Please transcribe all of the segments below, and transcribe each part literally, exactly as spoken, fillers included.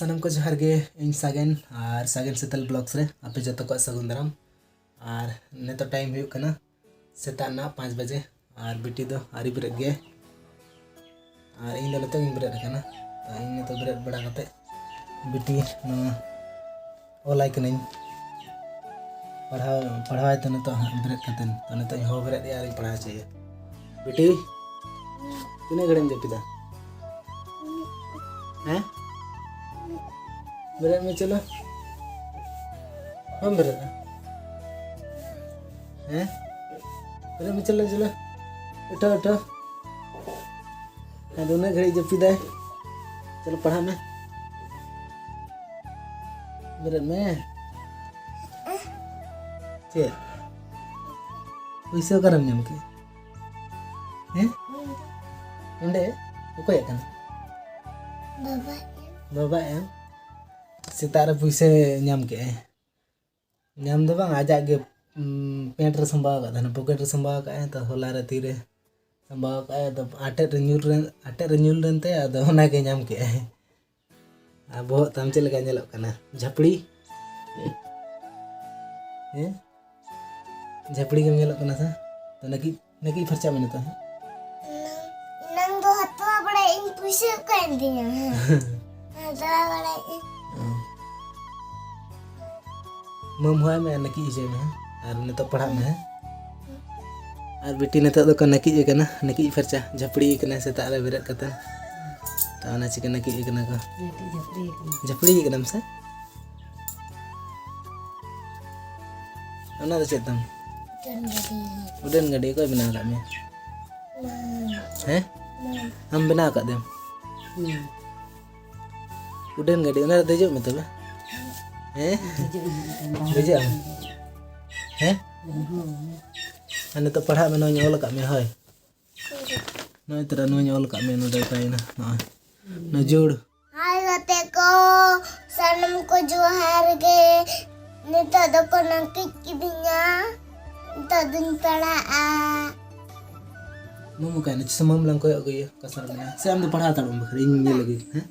ᱥᱟᱱᱟᱢ ᱠᱚ ᱡᱚᱦᱟᱨ ᱜᱮ, ᱤᱧ ᱥᱟᱜᱮᱱ ᱟᱨ ᱥᱟᱜᱮᱱ ᱥᱮᱛᱟᱞ ᱵᱞᱚᱜᱥ ᱨᱮ ᱟᱯᱮ ᱡᱚᱛᱚ ᱠᱚᱣᱟᱜ ᱥᱟᱹᱜᱩᱱ ᱫᱟᱨᱟᱢ᱾ ᱟᱨ ᱱᱤᱛᱚᱜ ᱴᱟᱭᱤᱢ ᱦᱩᱭᱩᱜ ᱠᱟᱱᱟ ᱥᱮᱛᱟᱜ ᱨᱮᱱᱟᱜ ᱯᱟᱸᱪ ᱵᱟᱡᱮ, ᱟᱨ ᱵᱤᱴᱤ ᱫᱚ ᱟᱹᱣᱨᱤ ᱵᱮᱨᱮᱫ ᱜᱮᱭᱟᱭ᱾ ᱟᱨ ᱤᱧ ᱫᱚ ᱱᱤᱛᱚᱜ ᱤᱧ ᱵᱮᱨᱮᱫ ᱟᱠᱟᱱᱟ᱾ ᱛᱚ ᱤᱧ ᱱᱤᱛᱚᱜ ᱵᱮᱨᱮᱫ ᱵᱟᱲᱟ ᱠᱟᱛᱮ ᱵᱤᱴᱤ ᱱᱚᱣᱟ ᱚᱞᱟᱭ ᱠᱟᱹᱱᱟᱹᱧ, ᱯᱟᱲᱦᱟᱣ ᱯᱟᱲᱦᱟᱣᱟᱭ ᱛᱚ ᱱᱤᱛᱚᱜ ᱦᱟᱸᱜ ᱵᱮᱨᱮᱫ ᱠᱟᱛᱮ᱾ ᱛᱚ ᱱᱤᱛᱚᱜ ᱤᱧ ᱦᱚᱦᱚ ᱵᱮᱨᱮᱫ ᱮᱭᱟ ᱟᱨᱤᱧ ᱯᱟᱲᱦᱟᱣ ᱦᱚᱪᱚᱭᱮᱭᱟ᱾ ᱵᱤᱴᱤ, ᱛᱤᱱᱟᱹᱜ ᱜᱷᱟᱹᱲᱤᱡ ᱮᱢ ᱡᱟᱹᱯᱤᱫᱟ? ᱦᱮᱸ? ᱵᱮᱨᱮᱫ ᱢᱮ, ᱪᱚᱞᱚ᱾ ᱵᱟᱢ ᱵᱮᱨᱮᱫᱟ? ᱦᱮᱸ? ᱵᱮᱨᱮᱫ ᱢᱮ, ᱪᱚᱞᱚ, ᱪᱚᱞᱚ᱾ ᱩᱴᱷᱟᱹ, ᱩᱴᱷᱟᱹ᱾ ᱟᱫᱚ ᱩᱱᱟᱹᱜ ᱜᱷᱟᱹᱲᱤᱡ ᱡᱟᱹᱯᱤᱫᱟᱭ᱾ ᱪᱚᱞᱚ, ᱯᱟᱲᱦᱟᱜ ᱢᱮ᱾ ᱵᱮᱨᱮᱫ ᱢᱮ᱾ ᱪᱮᱫ? ᱯᱩᱭᱥᱟᱹ ᱚᱠᱟᱨᱮᱢ ᱧᱟᱢ ᱠᱮᱫᱟ? ᱦᱮᱸ? ᱚᱸᱰᱮ? ᱚᱠᱚᱭᱟᱜ ᱠᱟᱱᱟ? ᱵᱟᱵᱟ᱾ ᱵᱟᱵᱟ ᱮᱢ? ᱥᱮᱛᱟᱜ ᱨᱮ ᱯᱩᱭᱥᱟᱹ ᱧᱟᱢ ᱠᱮᱫᱟᱭ᱾ ᱧᱟᱢ ᱫᱚ ᱵᱟᱝ, ᱟᱡᱟᱜ ᱜᱮ, ᱩᱸ, ᱯᱮᱱᱴ ᱨᱮ ᱥᱟᱢᱵᱟᱣ ᱟᱠᱟᱫ ᱛᱟᱦᱮᱱᱟ, ᱯᱚᱠᱮᱴ ᱨᱮ ᱥᱟᱢᱵᱟᱣ ᱟᱠᱟᱫ ᱟᱭ᱾ ᱛᱚ ᱦᱚᱞᱟ ᱨᱮ ᱛᱤᱨᱮ ᱥᱟᱢᱵᱟᱣ ᱟᱠᱟᱫ ᱟᱭ, ᱟᱫᱚ ᱟᱴᱮᱫ ᱨᱮ ᱧᱩᱨ ᱞᱮᱱ, ᱟᱴᱮᱫ ᱨᱮ ᱧᱩᱨ ᱞᱮᱱ ᱛᱟᱭᱟ, ᱟᱫᱚ ᱚᱱᱟ ᱜᱮ ᱧᱟᱢ ᱠᱮᱫᱟᱭ᱾ ᱟᱨ ᱵᱚᱦᱚᱜ ᱛᱟᱢ ᱪᱮᱫ ᱞᱮᱠᱟ ᱧᱮᱞᱚᱜ ᱠᱟᱱᱟ? ᱡᱷᱟᱹᱯᱲᱤ? ᱦᱮᱸ? ᱡᱷᱟᱹᱯᱲᱤ ᱜᱮᱢ ᱧᱮᱞᱚᱜ ᱠᱟᱱᱟ ᱥᱮ? ᱛᱚ ᱱᱟᱹᱠᱤᱡ, ᱱᱟᱹᱠᱤᱡ ᱯᱷᱟᱨᱪᱟᱜ ᱢᱮ ᱱᱤᱛᱚᱜ, ᱦᱮᱸ? ᱮᱱᱟᱝ, ᱮᱱᱟᱝ ᱫᱚ ᱦᱟᱛᱣᱟ ᱵᱟᱲᱟᱭ ᱤᱧ, ᱯᱩᱭᱥᱟᱹ ᱚᱠᱟᱭᱮᱱ ᱛᱤᱧᱟ? ᱦᱮᱸ᱾ ᱦᱟᱛᱣᱟ ᱵᱟᱲᱟᱭ ᱤᱧ᱾ ᱦᱮᱸ᱾ ᱢᱟᱹᱢ ᱦᱚᱦᱚᱭ ᱢᱮ ᱟᱨ ᱱᱟᱹᱠᱤᱡ ᱦᱚᱪᱚᱭ ᱢᱮ, ᱦᱮᱸ? ᱟᱨ ᱱᱤᱛᱚᱜ ᱯᱟᱲᱦᱟᱜ ᱢᱮ, ᱦᱮᱸ? ᱟᱨ ᱵᱤᱴᱤ ᱱᱤᱛᱚᱜ ᱫᱚᱠᱚ ᱱᱟᱹᱠᱤᱡ ᱟᱠᱟᱱᱟ, ᱱᱟᱹᱠᱤᱡ ᱯᱷᱟᱨᱪᱟ, ᱡᱷᱟᱹᱯᱲᱤ ᱟᱠᱟᱱᱟᱭ ᱥᱮᱛᱟᱜ ᱨᱮ ᱵᱮᱨᱮᱫ ᱠᱟᱛᱮ᱾ ᱛᱚ ᱚᱱᱟ ᱪᱤᱠᱟᱹ ᱱᱟᱹᱠᱤᱡ ᱟᱠᱟᱱᱟ ᱠᱚ᱾ ᱱᱟᱹᱠᱤᱡ ᱡᱷᱟᱹᱯᱲᱤ ᱟᱠᱟᱱᱟ᱾ ᱡᱷᱟᱹᱯᱲᱤ ᱟᱠᱟᱱᱟᱢ ᱥᱮ? ᱚᱱᱟ ᱫᱚ ᱪᱮᱫ ᱛᱟᱢ? ᱩᱰᱟᱹᱱ ᱜᱟᱹᱰᱤ᱾ ᱩᱰᱟᱹᱱ ᱜᱟᱹᱰᱤ ᱚᱠᱚᱭ ᱵᱮᱱᱟᱣ ᱟᱠᱟᱫ ᱢᱮᱭᱟ? ᱢᱟ᱾ ᱦᱮᱸ? ᱢᱟ᱾ ᱟᱢ ᱵᱮᱱᱟᱣ ᱟᱠᱟᱫ ᱫᱮᱢ? ᱦᱩᱸ᱾ ᱩᱰᱟᱹᱱ ᱜᱟᱹᱰᱤ, ᱚᱱᱟ ᱨᱮ ᱫᱮᱡᱚᱜ ᱢᱮ ᱛᱚᱵᱮ᱾ ᱦᱮᱸ? ᱫᱮᱡᱚᱜ ᱟᱹᱧ ᱦᱟᱸᱜ ᱱᱤᱛᱚᱝ ᱵᱟᱦᱨᱮ ᱫᱮᱡᱚᱜ ᱟᱢ? ᱠᱷᱚᱱ ᱜᱮ᱾ ᱦᱮᱸ? ᱦᱩᱸ᱾ ᱟᱨ ᱱᱤᱛᱚᱜ ᱯᱟᱲᱦᱟᱜ ᱢᱮ, ᱱᱚᱣᱟᱧ ᱚᱞ ᱟᱠᱟᱫ ᱢᱮᱭᱟ, ᱦᱳᱭ᱾ ᱱᱚᱜᱼᱚᱭ ᱛᱚᱨᱟ ᱱᱚᱣᱟᱧ ᱚᱞ ᱟᱠᱟᱫ ᱢᱮᱭᱟ, ᱱᱚᱰᱮ ᱚᱠᱟᱭᱮᱱᱟ? ᱱᱚᱜᱼᱚᱭ᱾ ᱱᱚᱣᱟ ᱡᱩᱲ᱾ ᱦᱟᱭ ᱜᱟᱛᱮ ᱠᱚ, ᱥᱟᱱᱟᱢ ᱠᱚ ᱡᱚᱦᱟᱨ ᱜᱮ᱾ ᱱᱤᱛᱚᱜ ᱫᱚᱠᱚ ᱱᱟᱹᱠᱤᱡ ᱠᱤᱫᱤᱧᱟ᱾ ᱱᱤᱛᱚᱜ ᱫᱚᱧ ᱯᱟᱲᱦᱟᱜᱼᱟ᱾ ᱢᱟᱢᱩ ᱚᱠᱟᱭᱮᱱᱟ? ᱪᱚᱥᱢᱟ ᱢᱟᱢᱩ ᱞᱟᱝ ᱠᱚᱭᱚᱜ ᱟᱹᱜᱩᱭᱟ, ᱚᱠᱟ ᱥᱮᱫ ᱨᱮ ᱢᱮᱱᱟᱭᱟ? ᱥᱮ ᱟᱢ ᱫᱚ ᱯᱟᱲᱦᱟᱣ ᱦᱟᱛᱟᱲᱚᱜ ᱢᱮ ᱵᱟᱠᱷᱟᱱ ᱤᱧ ᱧᱮᱞ ᱟᱹᱜᱩᱭ, ᱦᱮᱸ?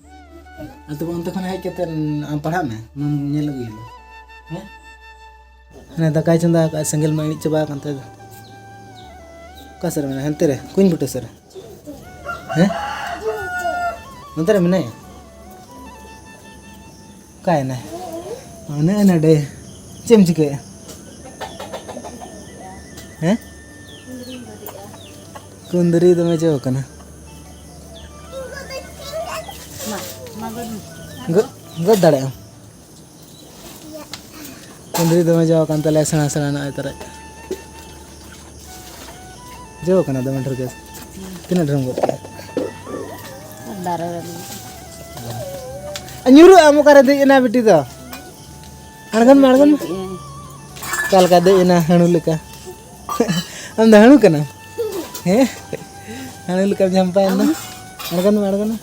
ᱟᱨ ᱛᱚᱵᱮ ᱚᱱᱛᱮ ᱠᱷᱚᱱ ᱦᱮᱡ ᱠᱟᱛᱮ ᱟᱢ ᱯᱟᱲᱦᱟᱜ ᱢᱮ, ᱢᱟᱢ ᱧᱮᱞ ᱟᱹᱜᱩᱭᱟ᱾ ᱦᱮᱸ? ᱦᱟᱱᱮ ᱫᱟᱠᱟᱭ ᱪᱚᱸᱫᱟ ᱟᱠᱟᱫ, ᱥᱮᱸᱜᱮᱞ ᱢᱟ ᱤᱬᱤᱡ ᱪᱟᱵᱟ ᱟᱠᱟᱱ ᱛᱟᱭ ᱫᱚ᱾ ᱚᱠᱟ ᱥᱮᱫ ᱨᱮ ᱢᱮᱱᱟᱭᱟ? ᱦᱟᱱᱛᱮ ᱨᱮ, ᱠᱩᱧ ᱵᱩᱴᱟᱹ ᱥᱮᱫ ᱨᱮ᱾ ᱦᱮᱸ? ᱱᱚᱛᱮ ᱨᱮ ᱢᱮᱱᱟᱭᱟ? ᱚᱠᱟᱭᱮᱱᱟᱭ? ᱚᱱᱮ ᱱᱚᱰᱮ᱾ ᱪᱮᱫ ᱮᱢ ᱪᱤᱠᱟᱹᱭᱮᱫᱼᱟ? ᱦᱮᱸ? ᱠᱩᱸᱫᱽᱨᱤ ᱫᱚᱢᱮ ᱡᱚ ᱠᱟᱱᱟ᱾ ᱜᱚᱫ, ᱜᱚᱫ ᱫᱟᱲᱮᱭᱟᱜ ᱟᱢ᱾ ᱠᱩᱸᱫᱽᱨᱤ ᱫᱚᱢᱮ ᱡᱚ ᱠᱟᱱ ᱛᱟᱞᱮᱭᱟ, ᱥᱮᱬᱟ ᱥᱮᱬᱟ ᱱᱚᱜᱼᱚᱭ ᱛᱟᱨᱟ᱾ ᱡᱚ ᱠᱟᱱᱟ ᱫᱚᱢᱮ ᱰᱷᱮᱨ ᱜᱮ᱾ ᱛᱤᱱᱟᱹᱜ ᱰᱷᱮᱨᱮᱢ ᱜᱚᱫ ᱠᱮᱫᱼᱟ? ᱫᱟᱨᱮ ᱨᱮ ᱢᱮᱱᱟᱜᱼᱟ᱾ ᱟᱨ ᱧᱩᱨᱩᱜ ᱟᱢ ᱚᱠᱟᱨᱮ ᱫᱮᱡ ᱮᱱᱟ ᱵᱤᱴᱤ ᱫᱚ? ᱟᱬᱜᱚᱱ ᱢᱮ, ᱟᱬᱜᱚᱱ ᱢᱮ᱾ ᱚᱠᱟ ᱞᱮᱠᱟ ᱫᱮᱡ ᱮᱱᱟ ᱦᱟᱹᱬᱩ ᱞᱮᱠᱟ᱾ ᱟᱢ ᱫᱚ ᱦᱟᱹᱬᱩ ᱠᱟᱱᱟᱢ? ᱦᱮᱸ? ᱦᱟᱹᱬᱩ ᱞᱮᱠᱟᱢ ᱡᱷᱟᱢᱯᱟᱭᱮᱱ ᱫᱚ᱾ ᱟᱬᱜᱚᱱ ᱢᱮ, ᱟᱬᱜᱚᱱ ᱢᱮ᱾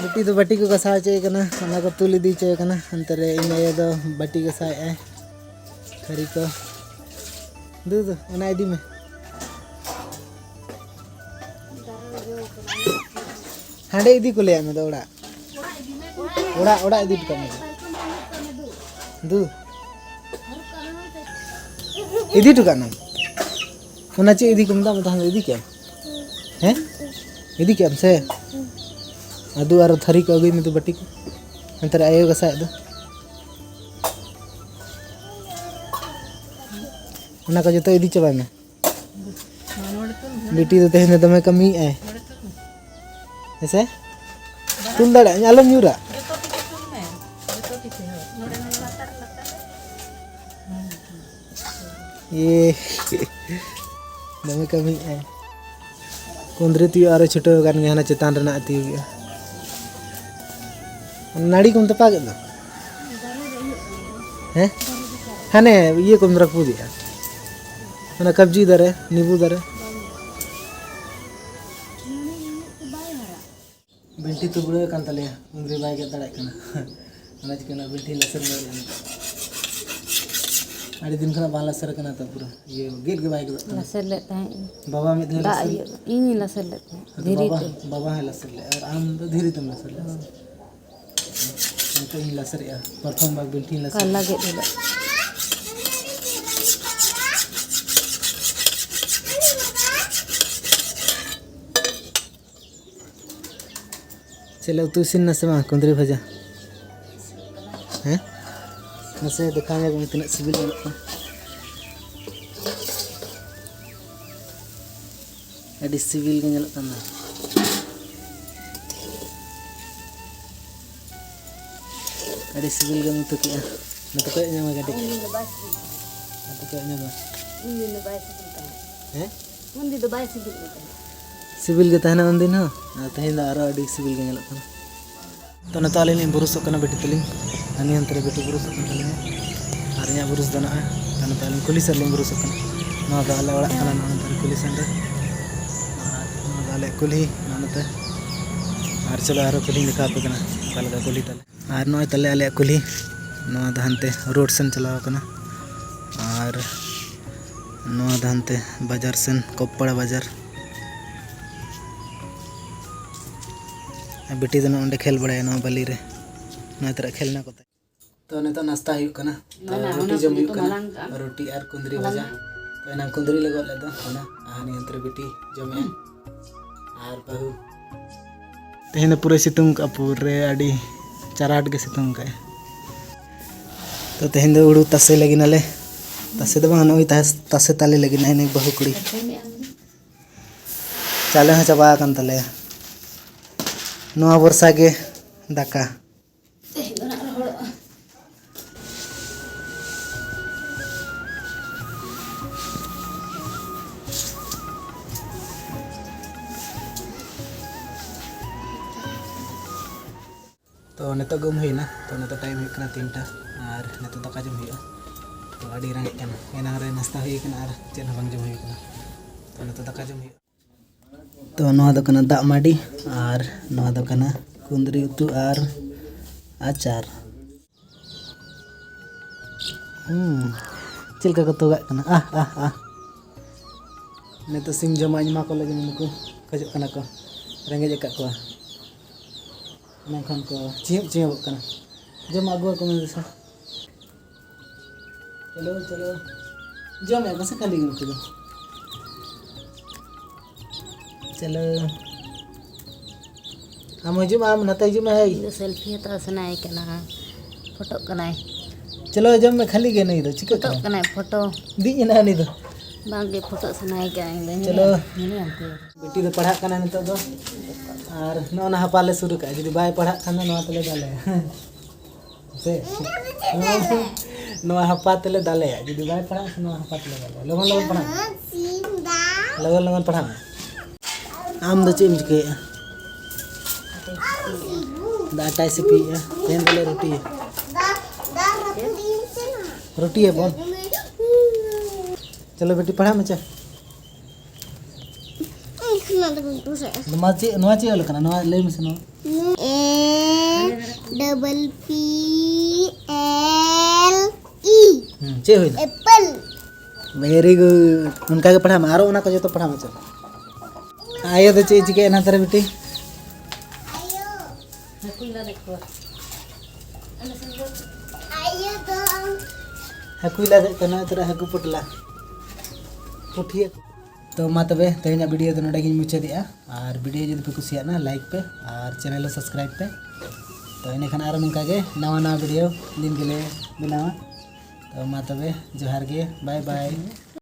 ᱵᱤᱴᱤ ᱫᱚ ᱵᱟᱹᱴᱤ ᱠᱚ ᱜᱟᱥᱟᱣ ᱦᱚᱪᱚᱭᱮ ᱠᱟᱱᱟ, ᱚᱱᱟ ᱠᱚ ᱛᱩᱞ ᱤᱫᱤ ᱦᱚᱪᱚᱭᱮ ᱠᱟᱱᱟ᱾ ᱚᱱᱛᱮ ᱨᱮ ᱤᱧ ᱟᱭᱳ ᱫᱚ ᱵᱟᱹᱴᱤ ᱜᱟᱥᱟᱣᱮᱫᱼᱟᱭ, ᱛᱷᱟᱹᱨᱤ ᱠᱚ᱾ ᱫᱩ, ᱫᱩ, ᱚᱱᱟ ᱤᱫᱤ ᱢᱮ᱾ ᱦᱟᱸᱰᱮ ᱤᱫᱤ ᱠᱚ ᱞᱟᱹᱭᱟᱫ ᱢᱮ ᱫᱚ ᱚᱲᱟᱜ᱾ ᱚᱲᱟᱜ, ᱚᱲᱟᱜ ᱤᱫᱤ ᱦᱚᱴᱚ ᱠᱟᱜ ᱢᱮ᱾ ᱫᱩ᱾ ᱤᱫᱤ ᱦᱚᱴᱚ ᱠᱟᱜ ᱢᱮ᱾ ᱚᱱᱟ ᱪᱮᱫ ᱤᱫᱤ ᱠᱚ ᱢᱮᱛᱟᱜ ᱢᱮ ᱛᱟᱦᱮᱸᱫ, ᱤᱫᱤ ᱠᱮᱜ ᱟᱢ? ᱦᱮᱸ? ᱤᱫᱤ ᱠᱮᱜ ᱟᱢ ᱥᱮ? ᱟᱫᱚ ᱟᱨᱚ ᱛᱷᱟᱹᱨᱤ ᱠᱚ ᱟᱹᱜᱩᱭ ᱢᱮ ᱛᱚ, ᱵᱟᱹᱴᱤ ᱠᱚ᱾ ᱚᱱᱛᱮ ᱨᱮ ᱟᱭᱳ ᱜᱟᱥᱟᱭᱮᱫ ᱫᱚ᱾ ᱚᱱᱟ ᱠᱚ ᱡᱚᱛᱚ ᱤᱫᱤ ᱪᱟᱵᱟᱭ ᱢᱮ᱾ ᱵᱤᱴᱤ ᱫᱚ ᱛᱮᱦᱮᱧ ᱫᱚ ᱫᱚᱢᱮ ᱠᱟᱹᱢᱤᱭᱮᱫᱼᱟᱭ᱾ ᱦᱮᱸᱥᱮ? ᱛᱩᱞ ᱫᱟᱲᱮᱭᱟᱜ ᱟᱹᱧ, ᱟᱞᱚᱢ ᱧᱩᱨᱟ᱾ ᱤᱭᱮ᱾ ᱫᱚᱢᱮ ᱠᱟᱹᱢᱤᱭᱮᱫᱼᱟᱭ᱾ ᱠᱩᱸᱫᱽᱨᱤ ᱛᱤᱭᱳᱜ ᱟᱨᱚ ᱪᱷᱩᱴᱟᱹᱣ ᱟᱠᱟᱱ ᱜᱮᱭᱟ, ᱦᱟᱱᱟ ᱪᱮᱛᱟᱱ ᱨᱮᱱᱟᱜ ᱛᱤᱭᱳᱜᱮᱜᱼᱟ᱾ ᱱᱟᱹᱲᱤ ᱠᱚᱢ ᱛᱚᱯᱟᱜ ᱠᱮᱫ ᱫᱚ? ᱦᱮᱸ? ᱦᱟᱱᱮ ᱤᱭᱟᱹ ᱠᱚᱢ ᱨᱟᱹᱯᱩᱫᱮᱜᱼᱟ᱾ ᱚᱱᱟ ᱠᱟᱵᱽᱡᱤ ᱫᱟᱨᱮ, ᱱᱤᱵᱩ ᱫᱟᱨᱮ᱾ ᱵᱤᱱᱴᱷᱤ ᱛᱩᱵᱲᱟᱹ ᱟᱠᱟᱱ ᱛᱟᱞᱮᱭᱟ, ᱠᱩᱸᱫᱽᱨᱤ ᱵᱟᱭ ᱜᱮᱫ ᱫᱟᱲᱮᱭᱟᱜ ᱠᱟᱱᱟ᱾ ᱚᱱᱟ ᱪᱤᱠᱟᱹ ᱱᱟᱜ ᱵᱤᱱᱴᱷᱤ ᱞᱟᱥᱮᱨ ᱧᱚᱜ ᱮᱱᱟ᱾ ᱟᱹᱰᱤ ᱫᱤᱱ ᱠᱷᱚᱱᱟᱜ ᱵᱟᱝ ᱞᱟᱥᱮᱨ ᱠᱟᱱᱟ ᱛᱚ, ᱯᱩᱨᱟᱹ ᱤᱭᱟᱹ ᱜᱮᱫ ᱜᱮ ᱵᱟᱭ ᱜᱮᱫᱚᱜ ᱠᱟᱱᱟ᱾ ᱞᱟᱥᱮᱨ ᱞᱮᱫ ᱛᱟᱦᱮᱸᱫ ᱤᱧ᱾ ᱵᱟᱵᱟ ᱢᱤᱫ ᱫᱷᱟᱣ ᱫᱟᱜ ᱞᱟᱥᱮᱨ ᱤᱭᱟᱹ, ᱤᱧᱤᱧ ᱞᱟᱥᱮᱨ ᱞᱮᱫ ᱛᱟᱦᱮᱸᱫ, ᱟᱫᱚ ᱫᱷᱤᱨᱤ ᱵᱟᱵᱟ, ᱛᱮ᱾ ᱵᱟᱵᱟ ᱦᱚᱸᱭ ᱞᱟᱥᱮᱨ ᱞᱮᱫᱼᱟ ᱟᱨ ᱟᱢ ᱫᱚ ᱫᱷᱤᱨᱤ ᱛᱮᱢ ᱞᱟᱥᱮᱨ ᱞᱮᱫᱼᱟ ᱥᱮ? ᱱᱤᱛᱚᱜ ᱤᱧ ᱞᱟᱥᱮᱨᱮᱜᱼᱟ, ᱯᱨᱚᱛᱷᱚᱢ ᱵᱟᱨ ᱵᱤᱱᱴᱷᱤᱧ ᱞᱟᱥᱮᱨ ᱠᱟᱞᱞᱟ ᱜᱮᱫ ᱦᱤᱞᱳᱜ᱾ ᱪᱮᱫ ᱞᱮ ᱩᱛᱩ ᱤᱥᱤᱱ ᱱᱟ ᱥᱮ ᱵᱟᱝ? ᱠᱩᱸᱫᱽᱨᱤ ᱵᱷᱟᱡᱟ᱾ ᱦᱮᱸ? ᱢᱟᱥᱮ ᱫᱮᱠᱷᱟᱣ ᱧᱚᱜ ᱢᱮ ᱛᱤᱱᱟᱹᱜ ᱥᱤᱵᱤᱞ ᱧᱮᱞᱚᱜ ᱠᱟᱱᱟ᱾ ᱟᱹᱰᱤ ᱥᱤᱵᱤᱞ ᱜᱮ ᱧᱮᱞᱚᱜ ᱠᱟᱱᱟ᱾ ᱟᱹᱰᱤ ᱥᱤᱵᱤᱞ ᱜᱮᱢ ᱩᱛᱩ ᱠᱮᱜᱼᱟ᱾ ᱱᱚᱛᱮ ᱠᱚᱭᱚᱜ ᱧᱚᱜ ᱢᱮ ᱠᱟᱹᱴᱤᱡ᱾ ᱩᱱᱫᱤᱱ ᱫᱚ ᱵᱟᱭ ᱥᱤᱵᱤᱞ ᱠᱟᱱᱟ᱾ ᱱᱚᱛᱮ ᱠᱚᱭᱚᱜ ᱧᱚᱜ ᱢᱮ᱾ ᱩᱱᱫᱤᱱ ᱫᱚ ᱵᱟᱭ ᱥᱤᱵᱤᱞ ᱠᱟᱱᱟ᱾ ᱦᱮᱸ? ᱩᱱᱫᱤᱱ ᱫᱚ ᱵᱟᱭ ᱥᱤᱵᱤᱞ ᱠᱟᱱᱟ᱾ ᱥᱤᱵᱤᱞ ᱜᱮ ᱛᱟᱦᱮᱱᱟ ᱩᱱᱫᱤᱱ ᱦᱚᱸ, ᱟᱨ ᱛᱮᱦᱮᱧ ᱫᱚ ᱟᱨᱚ ᱟᱹᱰᱤ ᱥᱤᱵᱤᱞ ᱜᱮ ᱧᱮᱞᱚᱜ ᱠᱟᱱᱟ᱾ ᱛᱚ, ᱱᱤᱛᱚᱜ ᱟᱹᱞᱤᱧ ᱞᱤᱧ ᱵᱩᱨᱩᱥᱚᱜ ᱠᱟᱱᱟ ᱵᱤᱴᱤ ᱛᱟᱹᱞᱤᱧ, ᱦᱟᱹᱱᱤ ᱦᱟᱱᱛᱮ ᱨᱮ ᱵᱤᱴᱤ ᱵᱩᱨᱩᱥᱚᱜ ᱠᱟᱱ ᱛᱟᱹᱞᱤᱧᱟ, ᱟᱨ ᱤᱧᱟᱹᱜ ᱵᱩᱨᱩᱥ ᱫᱚ ᱱᱚᱜᱼᱚᱭ᱾ ᱛᱚ, ᱱᱤᱛᱚᱜ ᱟᱹᱞᱤᱧ ᱠᱩᱞᱦᱤ ᱥᱮᱫ ᱞᱤᱧ ᱵᱩᱨᱩᱥᱚᱜ ᱠᱟᱱᱟ᱾ ᱱᱚᱣᱟ ᱫᱚ ᱟᱞᱮ ᱚᱲᱟᱜ ᱠᱟᱱᱟ, ᱱᱚᱜᱼᱚᱭ ᱱᱚᱛᱮ ᱨᱮ ᱠᱩᱞᱦᱤ ᱥᱮᱱ ᱨᱮ, ᱟᱨ ᱱᱚᱣᱟ ᱫᱚ ᱟᱞᱮᱭᱟᱜ ᱠᱩᱞᱦᱤ, ᱱᱚᱜᱼᱚ ᱱᱚᱛᱮ᱾ ᱟᱨ ᱪᱚᱞᱚ ᱟᱨᱦᱚᱸ ᱠᱩᱞᱦᱤᱧ ᱫᱮᱠᱷᱟᱣ ᱟᱯᱮ ᱠᱟᱱᱟ, ᱚᱠᱟ ᱞᱮᱠᱟ ᱠᱩᱞᱦᱤ ᱛᱟᱞᱮ᱾ ᱟᱨ ᱱᱚᱜᱼᱚᱭ ᱛᱟᱞᱮ ᱟᱞᱮᱭᱟᱜ ᱠᱩᱞᱦᱤ, ᱱᱚᱣᱟ ᱫᱚ ᱦᱟᱱᱛᱮ ᱨᱳᱰ ᱥᱮᱱ ᱪᱟᱞᱟᱣ ᱠᱟᱱᱟ, ᱟᱨ ᱱᱚᱣᱟ ᱫᱚ ᱦᱟᱱᱛᱮ ᱵᱟᱡᱟᱨ ᱥᱮᱱ, ᱠᱚᱯᱯᱟᱲᱟ ᱵᱟᱡᱟᱨ᱾ ᱟᱨ ᱵᱤᱴᱤ ᱫᱚ ᱱᱚᱜᱼᱚ ᱱᱚᱸᱰᱮ ᱠᱷᱮᱞ ᱵᱟᱲᱟᱭᱟ ᱱᱚᱣᱟ ᱵᱟᱹᱞᱤ ᱨᱮ, ᱱᱚᱣᱟ ᱛᱚᱨᱟ ᱠᱷᱮᱞᱱᱟ ᱠᱚᱛᱮ᱾ ᱛᱚ, ᱱᱤᱛᱚᱜ ᱱᱟᱥᱛᱟ ᱦᱩᱭᱩᱜ ᱠᱟᱱᱟ, ᱛᱚ ᱵᱟᱝᱟ, ᱨᱩᱴᱤ ᱚᱱᱟ ᱡᱚᱢ ᱠᱚᱫᱚ ᱦᱩᱭᱩᱜ ᱠᱚ ᱠᱟᱱᱟ, ᱢᱟᱞᱟᱝ ᱠᱟᱜᱼᱟ᱾ ᱨᱩᱴᱤ ᱟᱨ ᱠᱩᱸᱫᱽᱨᱤ ᱢᱟᱞᱟᱝ ᱵᱷᱟᱡᱟ᱾ ᱠᱟᱜᱼᱟ᱾ ᱛᱚ, ᱮᱱᱟᱝ ᱠᱩᱸᱫᱽᱨᱤ ᱞᱮ ᱜᱚᱫ ᱞᱮᱫ ᱫᱚ, ᱚᱱᱟ, ᱟᱨ ᱱᱤᱭᱟᱹ ᱛᱚᱨᱟ ᱵᱤᱴᱤ ᱡᱚᱢᱮᱜᱼᱟ᱾ ᱟᱨ ᱵᱟᱹᱦᱩ᱾ ᱛᱮᱦᱮᱧ ᱫᱚ ᱯᱩᱨᱟᱹᱭ ᱥᱤᱛᱩᱝ ᱠᱟᱜᱼᱟ, ᱯᱩᱨᱟᱹ ᱟᱹᱰᱤ ᱪᱟᱨᱟᱴ ᱜᱮ ᱥᱤᱛᱩᱝ ᱠᱟᱜᱼᱟᱭ᱾ ᱛᱚ, ᱛᱮᱦᱮᱧ ᱫᱚ ᱦᱩᱲᱩ ᱛᱟᱥᱮ ᱞᱟᱹᱜᱤᱫ ᱱᱟᱞᱮ, ᱛᱟᱥᱮ ᱫᱚ ᱵᱟᱝ, ᱱᱚᱜᱼᱚᱭ ᱛᱟᱥ-, ᱛᱟᱥᱮ ᱛᱟᱞᱮ ᱞᱟᱹᱜᱤᱫ ᱱᱟᱭ ᱱᱩᱭ ᱵᱟᱹᱦᱩ ᱠᱩᱲᱤ᱾ ᱪᱟᱣᱞᱮ ᱦᱚᱸ ᱪᱟᱵᱟ ᱟᱠᱟᱱ ᱛᱟᱞᱮᱭᱟ᱾ ᱱᱚᱣᱟ ᱵᱚᱨᱥᱟ ᱜᱮ ᱫᱟᱠᱟ᱾ ᱛᱮᱦᱮᱧ ᱫᱚ ᱱᱟᱜ ᱨᱚᱦᱚᱲᱚᱜᱼᱟ᱾ ᱛᱚ, ᱱᱤᱛᱚᱜ ᱜᱮ ᱩᱢ ᱦᱩᱭᱱᱟ᱾ ᱛᱚ, ᱱᱤᱛᱚᱜ ᱴᱟᱭᱤᱢ ᱦᱩᱭᱩᱜ ᱠᱟᱱᱟ ᱛᱤᱱᱴᱟ, ᱟᱨ ᱱᱤᱛᱚᱜ ᱫᱟᱠᱟ ᱡᱚᱢ ᱦᱩᱭᱩᱜᱼᱟ᱾ ᱛᱚ, ᱟᱹᱰᱤ ᱨᱮᱸᱜᱮᱡ ᱠᱟᱱᱟ, ᱮᱱᱟᱝ ᱨᱮ ᱱᱟᱥᱛᱟ ᱦᱩᱭ ᱠᱟᱱᱟ ᱟᱨ ᱪᱮᱫ ᱦᱚᱸ ᱵᱟᱝ ᱡᱚᱢ ᱦᱩᱭ ᱠᱟᱱᱟ᱾ ᱛᱚ, ᱱᱤᱛᱚᱜ ᱫᱟᱠᱟ ᱡᱚᱢ ᱦᱩᱭᱩᱜᱼᱟ᱾ ᱛᱚ, ᱱᱚᱣᱟ ᱫᱚ ᱠᱟᱱᱟ ᱫᱟᱜ ᱢᱟᱹᱰᱤ, ᱟᱨ ᱱᱚᱣᱟ ᱫᱚ ᱠᱟᱱᱟ ᱠᱩᱸᱫᱽᱨᱤ ᱩᱛᱩ ᱟᱨ ᱟᱪᱟᱨ᱾ ᱦᱩᱸ, ᱪᱮᱫ ᱞᱮᱠᱟ ᱠᱚ ᱛᱚᱜᱟᱜ ᱠᱟᱱᱟ, ᱟᱦ ᱟᱦ ᱟᱦ᱾ ᱱᱤᱛᱚᱜ ᱥᱤᱢ ᱡᱚᱢᱟᱜ ᱤᱧ ᱮᱢᱟ ᱠᱚ ᱞᱟᱹᱜᱤᱫ, ᱱᱩᱠᱩ ᱠᱷᱚᱡᱚᱜ ᱠᱟᱱᱟ ᱠᱚ, ᱨᱮᱸᱜᱮᱡ ᱟᱠᱟᱫ ᱠᱚᱣᱟ᱾ ᱢᱮᱱᱠᱷᱟᱱ ᱠᱚ ᱪᱤᱦᱟᱹᱵ ᱪᱤᱦᱟᱹᱵᱚᱜ ᱠᱟᱱᱟ᱾ ᱡᱚᱢᱟᱜ ᱟᱹᱜᱩ ᱟᱠᱚ ᱢᱮ ᱫᱮᱥᱟ᱾ ᱪᱚᱞᱚ, ᱪᱚᱞᱚ᱾ ᱡᱚᱢᱮᱫ ᱠᱚ ᱥᱮ ᱠᱷᱟᱹᱞᱤ ᱜᱮ ᱱᱩᱠᱩ ᱫᱚ? ᱪᱚᱞᱚ᱾ ᱟᱢ ᱦᱤᱡᱩᱜ ᱢᱮ, ᱟᱢ ᱱᱚᱛᱮ ᱦᱤᱡᱩᱜ ᱢᱮ, ᱦᱮᱭ᱾ ᱤᱧ ᱫᱚ ᱥᱮᱞᱯᱷᱤ ᱦᱟᱛᱟᱣ ᱥᱟᱱᱟᱭᱮ ᱠᱟᱱᱟ᱾ ᱯᱷᱳᱴᱳᱜ ᱠᱟᱱᱟᱭ᱾ ᱪᱚᱞᱚ, ᱡᱚᱢ ᱢᱮ, ᱠᱷᱟᱹᱞᱤ ᱜᱮ ᱱᱩᱭ ᱫᱚ᱾ ᱪᱤᱠᱟᱹᱜ ᱯᱷᱳᱴᱳᱜ ᱠᱟᱱᱟᱭ? ᱠᱟᱱᱟᱭ, ᱯᱷᱳᱴᱳ᱾ ᱫᱤᱡ ᱮᱱᱟ ᱩᱱᱤ ᱫᱚ᱾ ᱵᱟᱝ ᱜᱮ, ᱯᱷᱳᱴᱳᱜ ᱥᱟᱱᱟᱭᱮ ᱠᱟᱱᱟ ᱤᱧ ᱫᱚ᱾ ᱪᱚᱞᱚ᱾ ᱧᱮᱞᱮᱭᱟᱢ, ᱧᱮᱞᱮᱭᱟᱢ ᱛᱚ᱾ ᱵᱤᱴᱤ ᱫᱚ ᱯᱟᱲᱦᱟᱜ ᱠᱟᱱᱟ ᱱᱤᱛᱚᱜ ᱫᱚ᱾ ᱟᱨ ᱱᱚᱜᱼᱚ ᱱᱟ ᱦᱟᱯᱟ ᱞᱮ ᱥᱩᱨ ᱠᱟᱜᱼᱟ᱾ ᱡᱩᱫᱤ ᱵᱟᱭ ᱯᱟᱲᱦᱟᱜ ᱠᱷᱟᱱ ᱫᱚ ᱱᱚᱣᱟ ᱛᱮᱞᱮ ᱫᱟᱞᱮᱭᱟ᱾ ᱥᱮ? ᱱᱚᱣᱟ ᱦᱟᱯᱟ ᱛᱮᱞᱮ ᱫᱟᱞᱮᱭᱟ᱾ ᱡᱩᱫᱤ ᱵᱟᱭ ᱯᱟᱲᱦᱟᱜ ᱠᱷᱟᱱ ᱱᱚᱣᱟ ᱦᱟᱯᱟ ᱛᱮᱞᱮ ᱫᱟᱞᱮᱭᱟ᱾ ᱞᱚᱜᱚᱱ ᱞᱚᱜᱚᱱ ᱯᱟᱲᱦᱟᱜ ᱢᱮ᱾ ᱞᱚᱜᱚᱱ ᱞᱚᱜᱚᱱ ᱯᱟᱲᱦᱟᱜ ᱢᱮ᱾ ᱟᱢ ᱫᱚ ᱪᱮᱫ ᱮᱢ ᱪᱤᱠᱟᱹᱭᱮᱫᱼᱟ? ᱫᱟᱜ ᱟᱴᱟᱭ ᱥᱤᱯᱤᱭᱮᱫᱼᱟ᱾ ᱛᱮᱦᱮᱧ ᱫᱚᱞᱮ ᱨᱩᱴᱤᱭᱟ᱾ ᱨᱩᱴᱤᱭᱟᱵᱚᱱ᱾ ᱪᱚᱞᱚ ᱵᱤᱴᱤ, ᱯᱟᱲᱦᱟᱜ ᱢᱮ ᱪᱮ᱾ ᱤᱧ ᱠᱷᱚᱱᱟᱜ ᱫᱚ ᱵᱟᱹᱧ ᱯᱩᱥᱟᱹᱜᱼᱟ᱾ ᱱᱚᱣᱟ ᱪᱮᱫ, ᱱᱚᱣᱟ ᱪᱮᱫ ᱚᱞ ᱠᱟᱱᱟ? ᱱᱚᱣᱟ ᱞᱟᱹᱭ ᱢᱮᱥᱮ ᱱᱚᱣᱟ᱾ A double P L E. ᱦᱩᱸ, ᱪᱮᱫ ᱦᱩᱭᱱᱟ? Apple. Very good. ᱚᱱᱠᱟ ᱜᱮ ᱯᱟᱲᱦᱟᱜ ᱢᱮ, ᱟᱨᱚ ᱚᱱᱟ ᱠᱚ ᱡᱚᱛᱚ ᱯᱟᱲᱦᱟᱜ ᱢᱮ᱾ ᱪᱚᱞᱚ, ᱟᱭᱳ ᱫᱚ ᱪᱮᱫ ᱮ ᱪᱤᱠᱟᱹᱭᱮᱫ ᱱᱟᱛᱮ ᱨᱮ ᱵᱤᱴᱤ? ᱦᱟᱹᱠᱩᱭ ᱞᱟᱫᱮ ᱠᱚᱣᱟ᱾ ᱟᱭᱳ ᱫᱚ ᱦᱟᱹᱠᱩᱭ ᱞᱟᱫᱮᱜ ᱠᱟᱱᱟ ᱱᱤᱛᱚᱜ ᱦᱟᱹᱠᱩ ᱯᱚᱴᱞᱟ, ᱯᱩᱴᱷᱤ ᱦᱟᱹᱠᱩ᱾ ᱛᱚ ᱢᱟ ᱛᱚᱵᱮ, ᱛᱮᱦᱮᱧᱟᱜ video ᱫᱚ ᱱᱚᱰᱮ ᱜᱤᱧ ᱢᱩᱪᱟᱹᱫᱮᱜᱼᱟ᱾ ᱟᱨ video ᱡᱩᱫᱤ ᱯᱮ ᱠᱩᱥᱤᱭᱟᱜᱼᱟ, like ᱯᱮ ᱟᱨ channel ᱦᱚᱸ subscribe ᱯᱮ᱾ ᱛᱚ ᱤᱱᱟᱹᱠᱷᱟᱱ ᱟᱨᱚ ᱱᱚᱝᱠᱟ ᱜᱮ ᱱᱟᱣᱟ ᱱᱟᱣᱟ video ᱫᱤᱱ ᱜᱮᱞᱮ ᱵᱮᱱᱟᱣᱟ᱾ ᱛᱚ ᱢᱟ ᱛᱚᱵᱮ, ᱡᱚᱦᱟᱨ ᱜᱮ, bye bye᱾